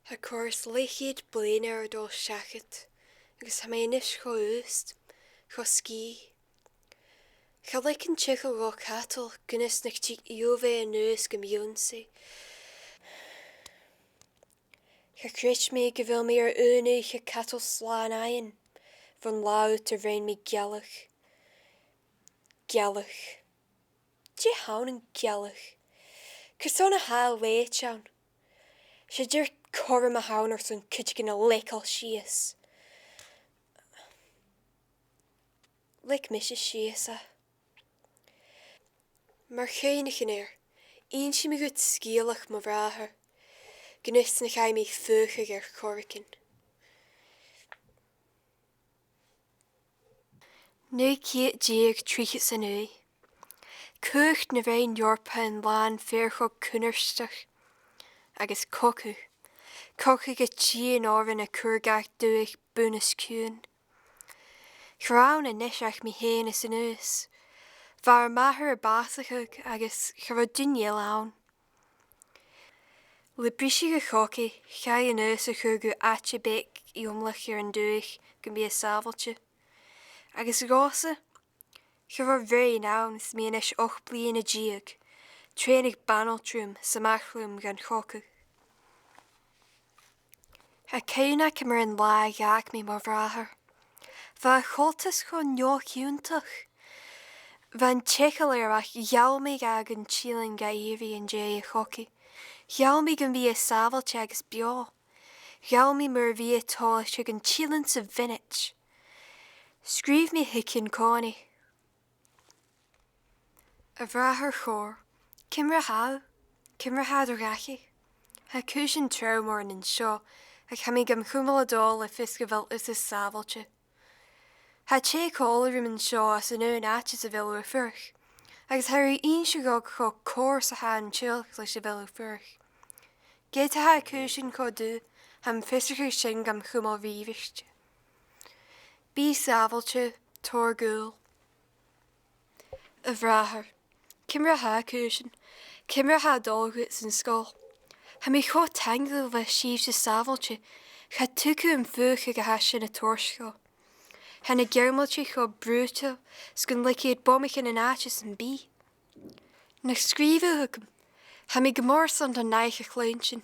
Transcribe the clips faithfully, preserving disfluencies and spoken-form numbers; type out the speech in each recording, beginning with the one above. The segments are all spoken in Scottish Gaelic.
Tha còrr is leth-cheud bliadhna air a dhol seachad, agus tha mi a-nis cho aost, cho sgìth. Cha leig an t-eagal dhomh cadal gunna 's nach tig iomhaigh a-nuas gam ionnsaigh. Cha chreid mi gu bheil mi air aon oidhche cadal slàn fhaighinn bhon latha ud a rinn mi gealach. Gealach. Dè th' ann an gealach? Carson a tha a leithid ann? 'S e deagh chothrom a th' ann airson cuideigin a leigeil sìos. Leig mise sìos e. Mar chuimhneachan air, innsidh mi dhut sgeulachd, mo bhràthair, gun fhios nach fhaigh mi faochadh air choreigin. Naoi ceud deug trithead 's a naoi. Cumhachd na Roinn Eòrpa an làn feur cho cunnartach agus cogadh. Cogadh a' tighinn oirnn a' cur gach dùthaich bun-os-cionn. Cha robh ann a-nis ach mi fhèin is an aos. Bha ur màthair a' bàsachadh agus cha robh duine eile ann. Le briseadh a' chogaidh, chaidh an aos a chur gu àite beag iomallach air an dùthaich gum bi e sàbhailte. Agus dhòmhsa, cha robh roghainn ann is mi a-nis ochd bliadhna deug, treun aig banaltram 's a-mach leam dhan chogadh. Tha cuimhne agam air an latha a dh'fhàg mi mo bhràthair. Bha a' choltas cho neo-chionntach. Bha an t-eagal air ach gheall mi dha gun till e ga èirigh an dèidh a' chogaidh. Gheall mi gum bi e sàbhailte agus beò. Gheall mi mura bi e toilichte gun till e sa mhionaid. Sgrìobh mi thuice an-còmhnaidh. A bhràthair chòir, ciamar a tha thu? Ciamar a tha do dhachaigh? Tha cùisean trom oirnn an seo, ach tha mi gam chumail a' dol le fios gu bheil thusa sàbhailte. Tha tè còmhla rium an seo às an aon àite 's a bheil thu a' fuireach, agus tha e ag innse dhomh cho còir 's a tha an teaghlach leis a bheil thu a' fuireach. Ged a tha cùisean cho dubh, tha am fiosrachadh sin gam chumail ri fhaicinn. Bi sàbhailte, tòrr gaol. A bhràthair, ciamar a tha cùisean? Ciamar a tha dol dhut san sgoil? Tha mi cho taingeil a bhith sibhse sàbhailte, cha tug thu am fuachd a tha sin a' toirt dhomh. Tha na Gearmailtich cho brùideil 's gun leig iad bomaichean an àite sam bith. Nach sgrìobh thu thugam? Tha mi gu mòr airson do naidheachd a chluinntinn.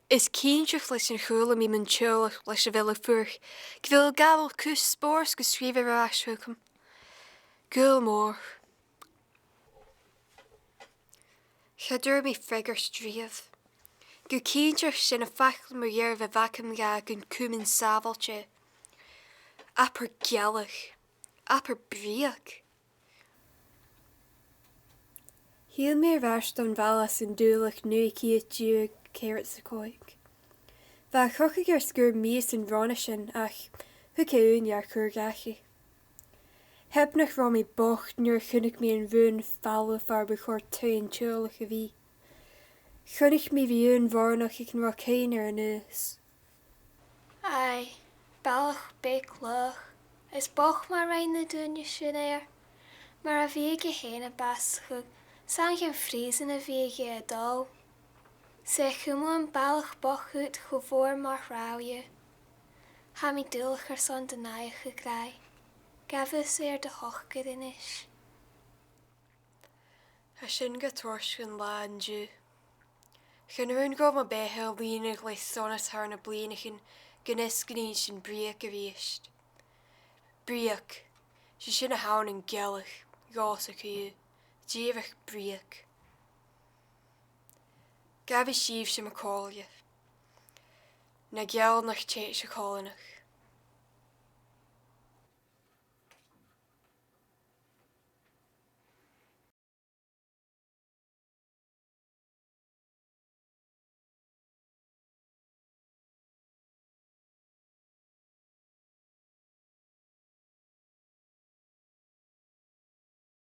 Is cinnteach leis an cuala mi mun teaghlach leis a bheil thu a' fuireach gu bheil thu a' gabhail cus spòrs gu sgrìobh air ais thugam. Gaol mòr. Cha d' fhuair mi freagairt riamh. Gu cinnteach 's e na faclan mu dheireadh a bh' agam dha gun cùm mi sàbhailte. Abair gealach. Abair breug. Thill mi air ais dhan bhaile san Dùbhlachd naoi ceud deug ceathrad 's a còig. Bha a' chogadh air sgur mìosan ron a sin ach thug e ùine air chur dhachaigh. Theab nach robh mi bochd nuair a chunnaic mi an rùn falamh far bu chòir taigh an teaghlaich a bhith. Chunnaic mi bhith aon bhoireannach aig an robh cuimhne air an aos. Aidh, balach beag laghach, is bochd mar a rinn na daoine sin air. Mar a bhiodh e fhèin a' bàsachadh, 's ann dhan phrìosan a bhiodh e a' dol. 'S e a chumail am balach bochd cho mòr mar a robh e. Tha mi duilich airson do naidheachd, a ghràidh. Gabh thusa air do shocair a-nis. Tha sin ga toirt dhan latha an-diugh. Chan urrainn dhomh mo bheatha a lìonadh le sonas thar nam bliadhnaichean gun fhios gun innsinn breug a-rithist. Breug, 's e sin a th' ann an gealach, dhòmhsa co-dhiù, dìreach breug. Gabhaidh sibhse mo chomhairle. Na geall nach tèid sa choileanach.